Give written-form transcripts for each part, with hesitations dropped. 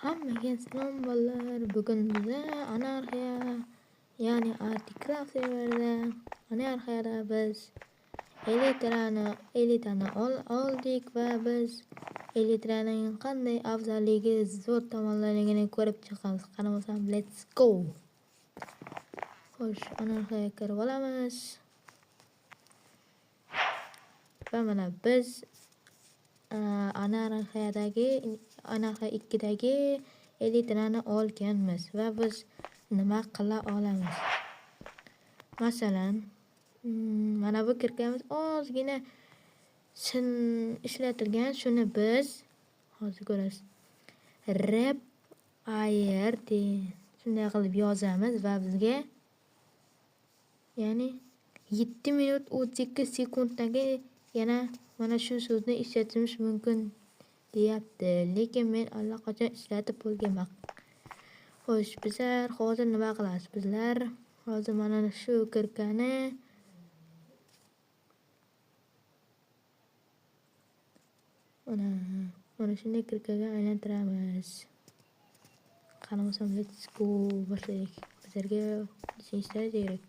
Hammaga salom bolalar. Bugun biza anarxiya, ya'ni Articraft serverida anarxiyada biz elitani oldik va biz elitraning qanday afzalligi, zo'r tomonlarini ko'rib chiqamiz. Qaramasam, let's go. Xo'sh, anarxiyaga kirib olamiz. Va mana biz anarxiyadagi anarxiya 2dagi elitrani olganmiz va biz nima qila olamiz? Masalan, mana bu kirkamiz ozgina sin ishlatilgan, shuni biz hozir ko'rasiz. Rep air shunday qilib yozamiz va bizga ya'ni 7 minut 32 sekunddagi yana mana shu so'zni ishlatishimiz mumkin deyapti. Lekin men allaqachon ishlatib bo'lganman. Xo'sh, bizlar hozir nima qilamiz? Bizlar hozir mana shu kirkani mana shunday kirkaga aylantiramiz. Qaramasam, let's go boshlaylik. Bizlarga nechinchi daraja kerak?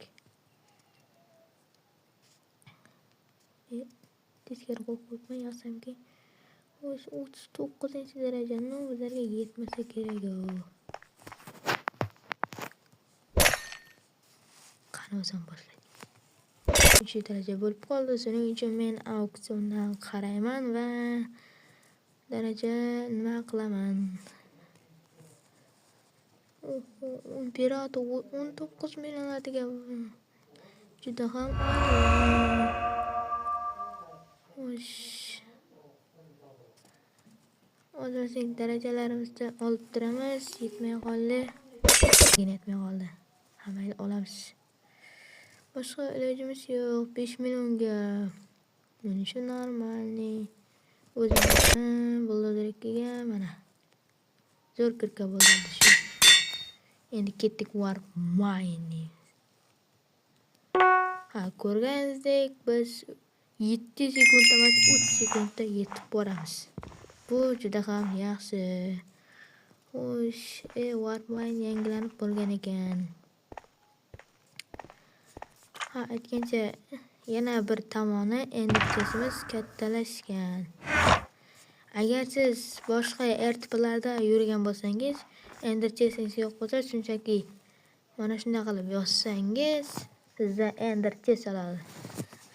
Teskari qo'yib qo'yibman, yozsamki, xo'sh, 39-daraja, no, bizlarga yetmasa kerak. Qaramasam boshladik. 3-daraja bo'lib qoldi. Shuning uchun men auksiondan qarayman va daraja nima qilaman? Imperator 19 millionlarga juda ham arzon. Xo'sh. Hozir darajalarimizni olib turamiz. Yetmay qoldi. Yetmay qoldi. Ha, mayli, olamiz. Boshqa ilojimiz yo'q. 5 millionga. Mana shu normalniy. O'zimizni buldozerga mana. Zo'r kirka bo'ladi shu. Endi ketdik warp mining. Ha, ko'rganingizdek biz 7 sekundda emas, 3 sekundda yetib boramiz. Bu juda ham yaxshi. Xo'sh, warp mine yangilanib bo'lgan ekan. Ha, aytgancha yana bir tomoni endichasimiz kattalashgan. Agar siz boshqa RTPlarda yurgan bo'lsangiz, Ender chestingiz yo'q bo'lsa, shunchaki mana shunday qilib yozsangiz, sizda Ender chest oladi.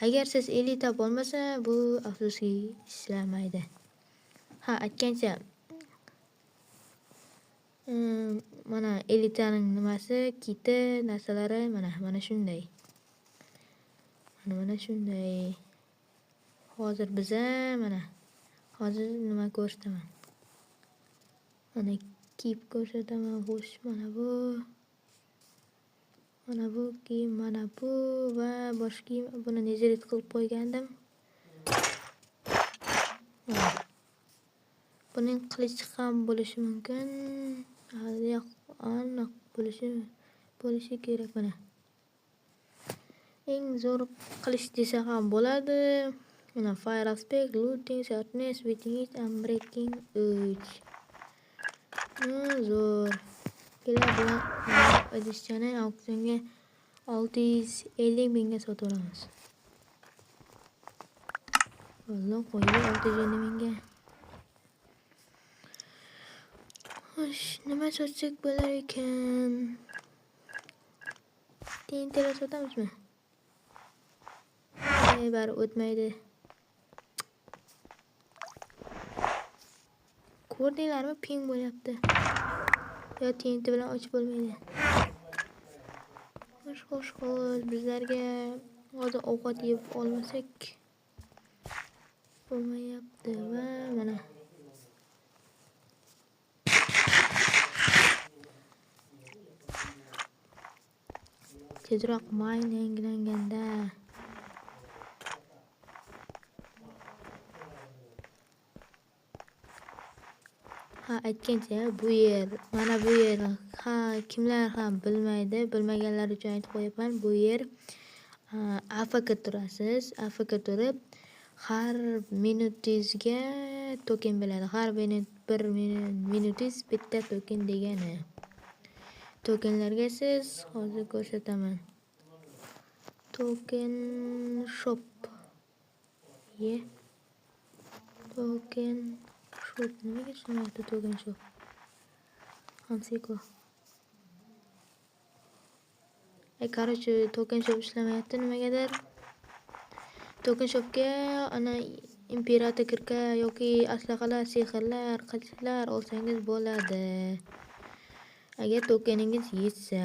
Agar siz elita bo'lmasa, bu afsuski ishlamaydi. Ha, aytgancha mana elitaning nimasi, kiti, narsalari mana shunday. Mana shunday. Hozir biza mana hozir nima ko'rsataman. Mana kiyib ko'rsataman. Xo'sh, mana bu. Mana bu kiyim, mana bu va bosh kiyim. Buni nezaret qilib qo'ygandim. Buning qilichi ham bo'lishi mumkin. Yo'q, aniq bo'lishi kerak mana. Eng zo'r qilich desa ham bo'ladi. Mana Fire Aspect, Looting, Sharpness, Witching Edge, Unbreaking 3. Zo'r. Kelar bilan idishchani auksionga 650 mingga sotib olamiz. Vallo qo'ydi 650 mingga. Xo'sh, nima sotsak bo'lar ekan? TNTlar sotamizmi? Bari o'tmaydi. Ko'rdinglarmi? Ping bo'lyapti. Yo TNT bilan ochib bo'lmaydi. Xo'sh, xo'sh, xo'sh, bizlarga hozir ovqat yeb olmasak bo'lmayapti va mana tezroq mine yangilanganda. Ha, aytgancha bu yer, mana bu yer, ha, kimlar ham bilmaydi, bilmaganlar uchun aytib qo'yapman, bu yer AFK turasiz, AFK turib har minutingizga token beradi. Har Bir minutingiz bitta token degani. Tokenlarga siz hozir ko'rsataman. Token shop. Ye. Token shop. Nimaga ishlamayapti token shop? Hansiko. Короче, token shop ishlamayapti nimagadir. Token shopga ana imperator kirka yoki aslahalar, sehrlar, qilichlar olsangiz bo'ladi. Agar tokeningiz yetsa.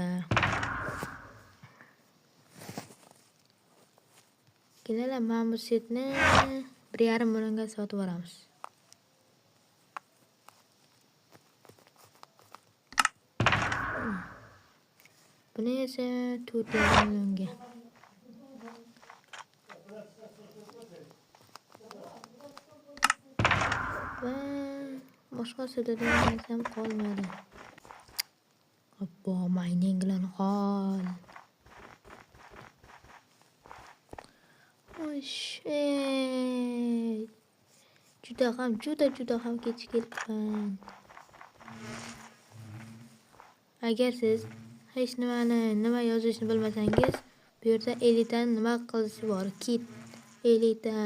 Kelinglar, mana bu setni 1,5 millionga sotib yuboramiz. Buni esa 4,5 millionga. Va boshqa sotadigan narsam qolmadi. Obbo, mayninglar hol. Osh, juda ham, juda ham kech kelibman. Agar siz hech nimani, nima yozishni bilmasangiz, bu yerda elitani nima qilishi bor? Kit elita.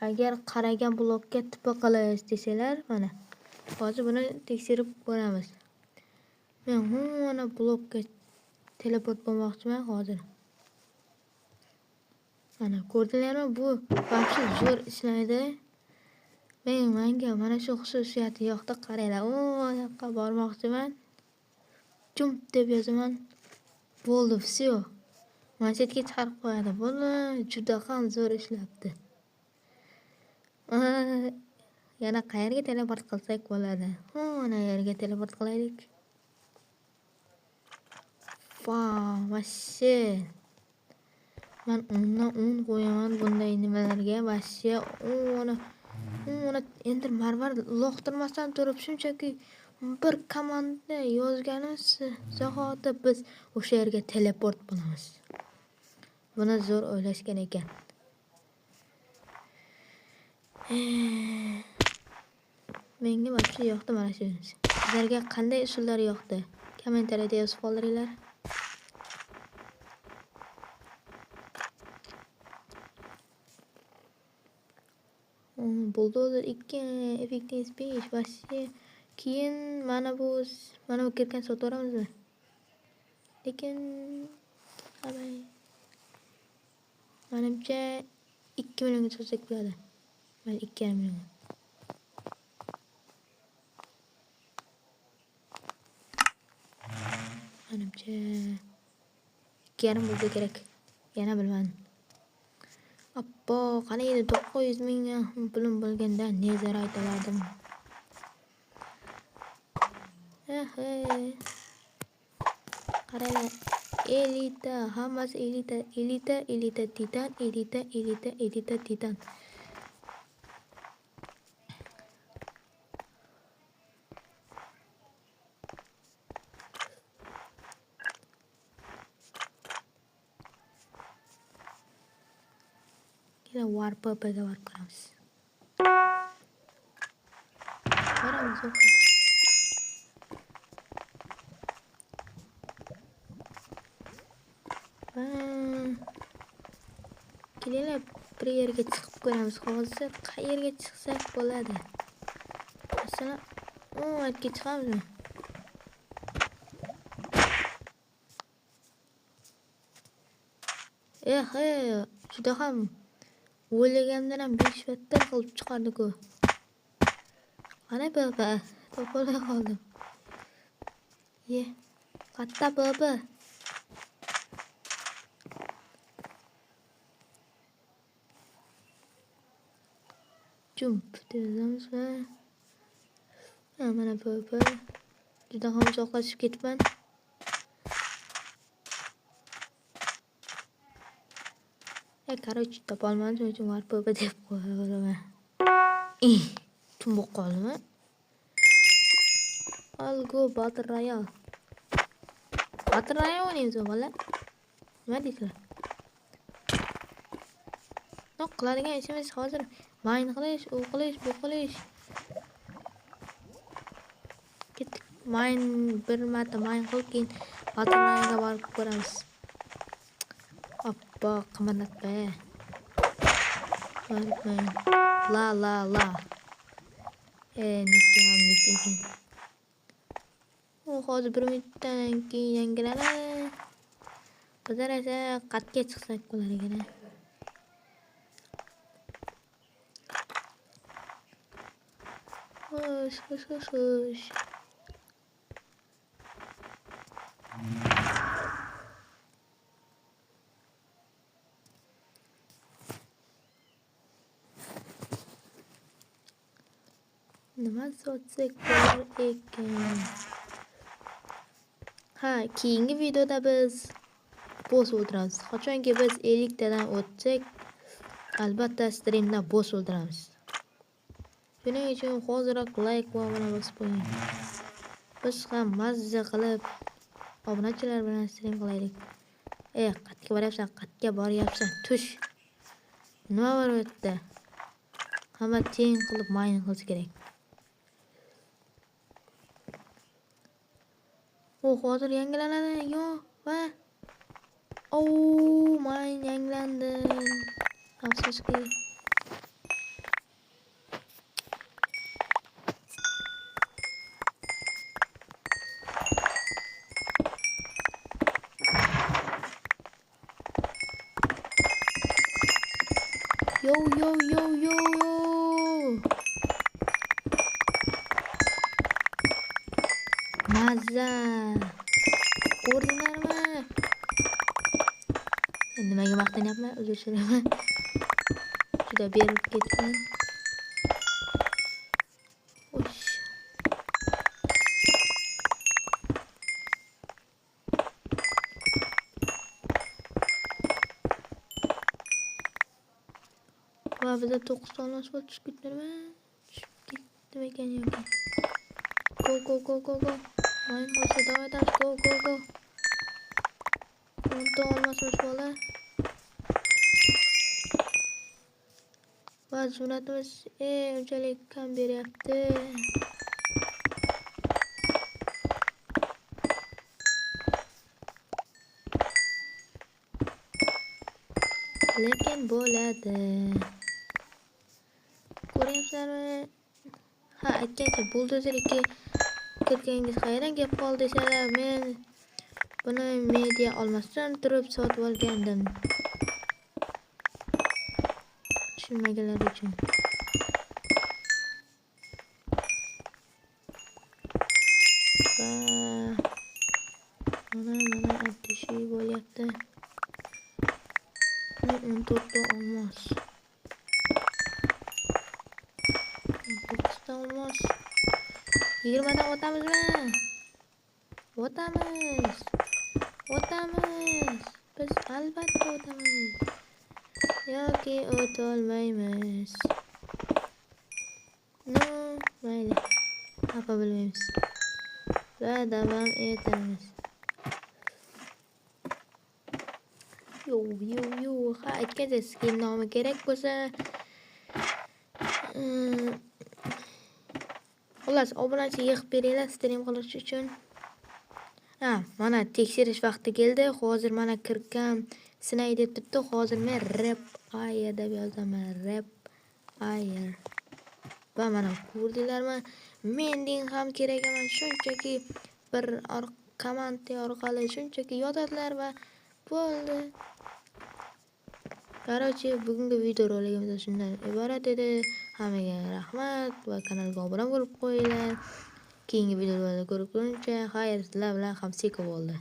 Agar qaragan blokka tipa qilish desalar, mana hozir buni tekshirib ko'ramiz. Men mana blokka teleport bo'lmoqchiman hozir. Mana ko'rdinglarmi, bu вообще zo'r ishlaydi. Menga mana shu xususiyati yoqdi. Qaranglar, u yoqqa bormoqchiman. Jump deb yozaman. Bo'ldi, всё. Mana shu yerga chiqarib qo'yadi. Buni juda ham zo'r ishlabdi. Yana qayerga teleport qilsak bo'ladi? Mana yerga teleport qilaylik. Vau, вообще. Men undan un qo'yaman bunday nimalarga. Вообще, uni endi marvar uloqtirmasdan turib shunchaki bir komandni yozganimiz zahoti biz o'sha yerga teleport bo'lamiz. Buni zo'r o'ylashgan ekan. Menga вообще yoqdi mana shu. Sizlarga qanday usullar yoqdi? Kommentariyada yozib qoldiringlar. Bulldozer 2, effektiv 5, вообще. Keyin mana bu kirkan sotib yuboramizmi? Lekin manimcha 2 millionga sotsak bo'ladi. Mana 2,5 million. Manimcha 2,5 bo'lsa kerak. Yana bilmadim. Appo, qani edi 900 ming pulim bo'lganda nezarayt olardim. Qaranglar, elita, hammasi elita, elita, elita, titan, elita, elita, elita, titan. Yana warp upga warp qilamiz. Boramiz o'qib. Kelinglar, bir yerga chiqib ko'ramiz. Hozir qayerga chiqsak bo'ladi? Masalan, u yerga chiqamizmi? Juda ham o'ylaganimdan ham 5 battar qilib chiqardi-ku. Qani PP? Topolmay qoldim. Ye, qatta PP? Jump deb va mana PP. Juda ham uzoqlashib ketibman. Короче, topolmadim, shuning uchun warp PP deb qo'yaman. Tumbuq qoldimi? Algo Battle Royale. Battle Royale o'ynaymiz bola. Nima deysizlar? No, qiladigan ishimiz hozir mine qilish, u qilish, bu qilish. Mine bir marta mine qilib keyin Waterline'ga borib ko'ramiz. Oppa, qimirlatma. Mine. La la la. Nik ham nik ekan. U hozir 1 minutdan keyin yangilanadi. Bizlar esa qatga chiqsak bo'lar ekan. Xo'sh, xo'sh, xo'sh, xo'sh. Nima sotsak bo'lar ekan? Ha, keyingi videoda biz boss o'ldiramiz. Qachonki biz 50 tadan o'tsak, albatta streamda boss o'ldiramiz. Shuning uchun hoziroq like va obuna bosib qo'ying. Biz ham mazza qilib obunachilar bilan stream qilaylik. Qatga boryapsan, qatga boryapsan, tush. Nima bor u yerda? Hamma teng qilib mine qilish kerak. U hozir yangilanadi. Yo'q, va mine yangilandi. Afsuski. Yo yo yo yo yo. Mazza. Ko'rdinglarmi? Nimaga maqtanyapman? Uzr so'rayman. Juda berilib ketdim. Xo'sh. Va bizda 9 ta olmos bor, tushib ketdimi? Tushib ketdimi ekan yoki? Go go go go go. Mine bo'lsa davom etamiz. Go go go. 10 ta olmosimiz bola. Va zumradimiz unchalik kam beryapti. Lekin bo'ladi. Ko'ryapsizlarmi? Ha, aytgancha buldozer 2 kirgangiz qayerdan kelib qoldi desalar, men buni media olmasdan turib sotib olgandim. Tushunmaganlar uchun. Va mana abdishi bo'lyapti. 14 ta olmos. 9 ta olmos. 20 dan o'tamizmi? O'tamiz. O'tamiz. Biz albatta o'tamiz. Yoki o'tolmaymiz. No, mayli. Xafa bo'lmaymiz. Va davom etamiz. Yo yo yo. Ha, aytgancha skin nomi kerak bo'lsa, xullas, obunachi yig'ib beringlar stream qilish uchun. Ha, mana tekshirish vaqti keldi. Hozir mana kirkam sinay deb turibdi. Hozir men rep air deb yozaman. Rep air. Va mana ko'rdinglarmi? Mending ham kerak emas. Shunchaki bir komanda orqali shunchaki yozadilar va bo'ldi. Короче, bugungi video roligimiz shundan iborat edi. Hammaga rahmat va kanalga obuna bo'lib qo'yinglar. Keyingi videolarda ko'rishguncha xayr, sizlar bilan Hamsiko bo'ldi.